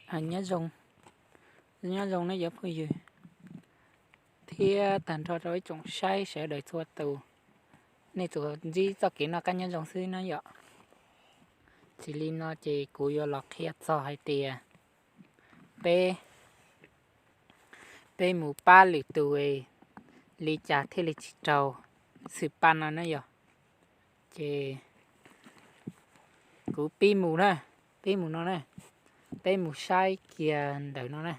Nyob zoo, nyob zoo nej cov phooj ywg thiab tag nrho rau ib tsoom saib sawv daws txhua tus. Nej tsuas ntsib txoj kev noj qab nyob zoo xwb na yom. Tsis li no ces kuv yuav los qhia txog hais tias peb, peb mus pab lwm tus li cas thiaj li tsis raug xwm pab no na yom. Ces kuv pib mus na, pib mus no na, peb mus saib kiag ntawm no na.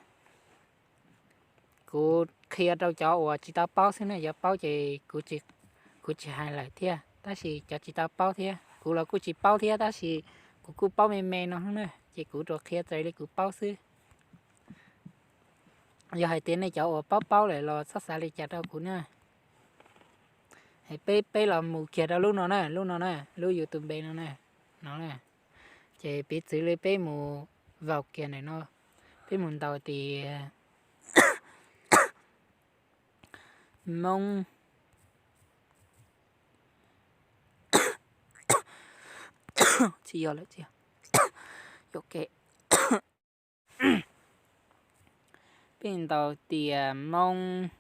Kuv qhia rau cov uas tsis tau paub xwb na, cov paub ces kuv tsis hais lawm thiab, tab sis cov tsis tau paub thiab, kuv los kuj tsis paub thiab, tab sis kuv kuj paub me me no na, ces kuv rov qhia raws li kuv paub xwb. Yog hais tias nej cov uas paub paub lawm los txhob xav li cas rau kuv na. Peb, peb los mus kiag rau lub no na, lub no na, lub YouTube no na, no na. Ces piv txwv li peb mus vaus kiag ntawm no, peb mus ntaus tias Hmoob, tsis yog lawm, tsis yog, peb ntaus tias Hmoob,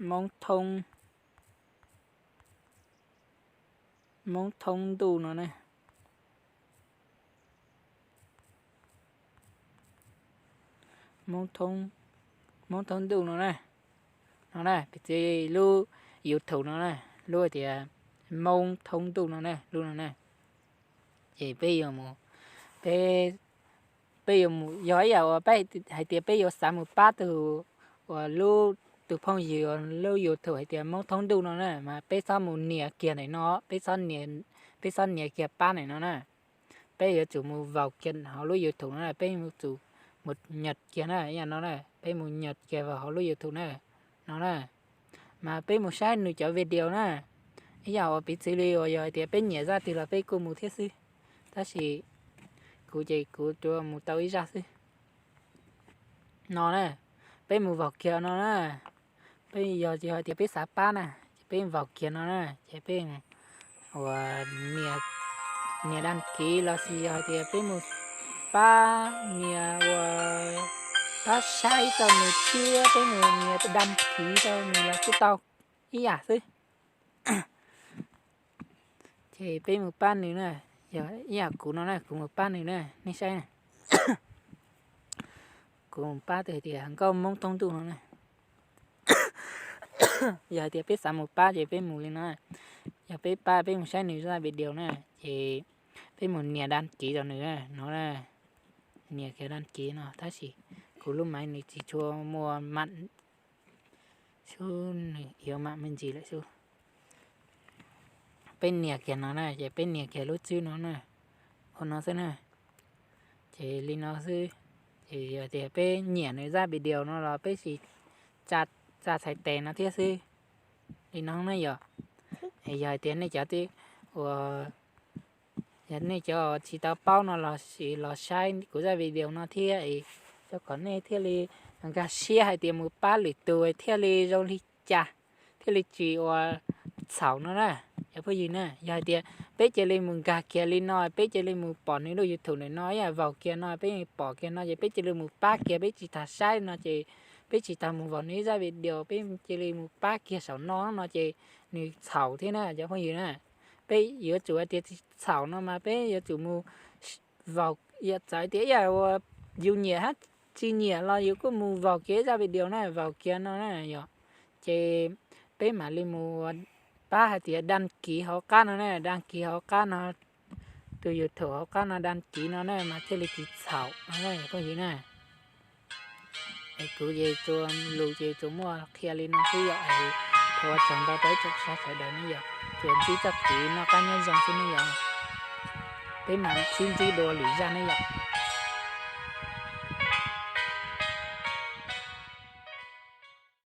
Hmoob thoob, Hmoob thoob ntuj no na. Hmoob thoob ntuj no na, no na, piv txwv lub YouTube no na, lub tias Hmoob thoob ntuj no na, lub no na. Ces peb yuav mus, peb, peb yuav mus, yog ib yam uas peb hais tias peb yuav xav mus pab tus uas lub, tus phooj ywg uas lub YouTube hais tias Hmoob thoob ntuj no na, mas peb txhob mus nias kiag ntawm no, peb txhob nias, peb txhob nias kiag pab ntawm no na. Peb yuav tsum mus vaus kiag hauv lub YouTube no na, peb yuav tsum mus nyas kiag na, ib yam no na, peb mus nyas kiag vaus hauv lub YouTube na, no na. Mas peb mus saib nws cov video na, ib yam uas piv txwv li uas yog hais tias peb nyiam zaj twg los peb kuj mus thiab xwb, tab sis kuv ces kuv tsuas mus tau ib zaj xwb. No na, peb mus vaus kiag no na. Peb yog, yog hais tias peb xav pab na, ces peb vaus kiag no na, ces peb ua nias, nias đăng ký los sis yog hais tias peb mus pab nias ua, pab saib rau nws thiab peb mus nias đăng ký rau nws los kuj tau, ib yam xwb. Ces peb mus pab nws na, yog ib yam kuv no na, kuv mus pab nws na, nej saib na. Kuv mus pab tus hais tias Nkauj Hmoob thoob ntuj no na. Yog hais tias peb xav mus pab ces peb mus li no. Yog peb pab, peb mus saib nws zaj video na, ces peb mus nias đăng ký rau nws no na. Nias kiag đăng ký no, tab sis kuv lub máy nws tsis tshua muaj mạng xwb, nws yuav mạng me ntsis lawm xwb. Peb nias kiag no na, ces peb nias kiag lub tswb no na, ua no xwb na. Ces li no xwb. Ces yog tias peb nyiam nws zaj video no los peb sim tsa txhais tes no thiab xwb. Li no na yom. Yog hais tias nej cov, uas, yog nej cov tsis tau paub no los sis los saib kuv zaj video no thiab, coj kom nej thiaj li nkag siab hais tias mus pab lwm tus thiaj li zoo li cas, thiaj li tsis ua txhaum no na, cov phooj ywg na. Yog hais tias peb cia li mus nkag kiag li no, peb cia li mus pom nws lub YouTube ntawm no, ib yam vaus kiag no, peb pom kiag no ces peb cia li mus pab kiag, peb tsis tas saib no ces peb tsis tas mus vaus nws ib zaj video, peb cia li mus pab kiag saum no no ces nws txhaum thiab na, cov phooj ywg na. Peb yuav tsum hais tias tsis txhaum no mas peb yuav tsum mus vaus, yog txawm tias ib yam uas yus nyiam hab tsis nyiam los yus kuj mus vaus kiag ib zaj video na, vaus kiag no na yom. Ces peb mam li mus pab hais tias đăng ký hauv qab no na, đăng ký hauv qab no, tus YouTube hauv qab no đăng ký no na mas thiaj li tsis txhaum no na, phooj ywg na. Es kuv ces tsuas lus ces tsuas muaj qhia li no xwb yom. Es thov ua tsaug ntau rau ib tsoom saib sawv daws ne yom, tsuas ntsib txoj kev noj qab nyob zoo xwb ne yom. Peb mam sib ntsib dua lwm zaj ne yom.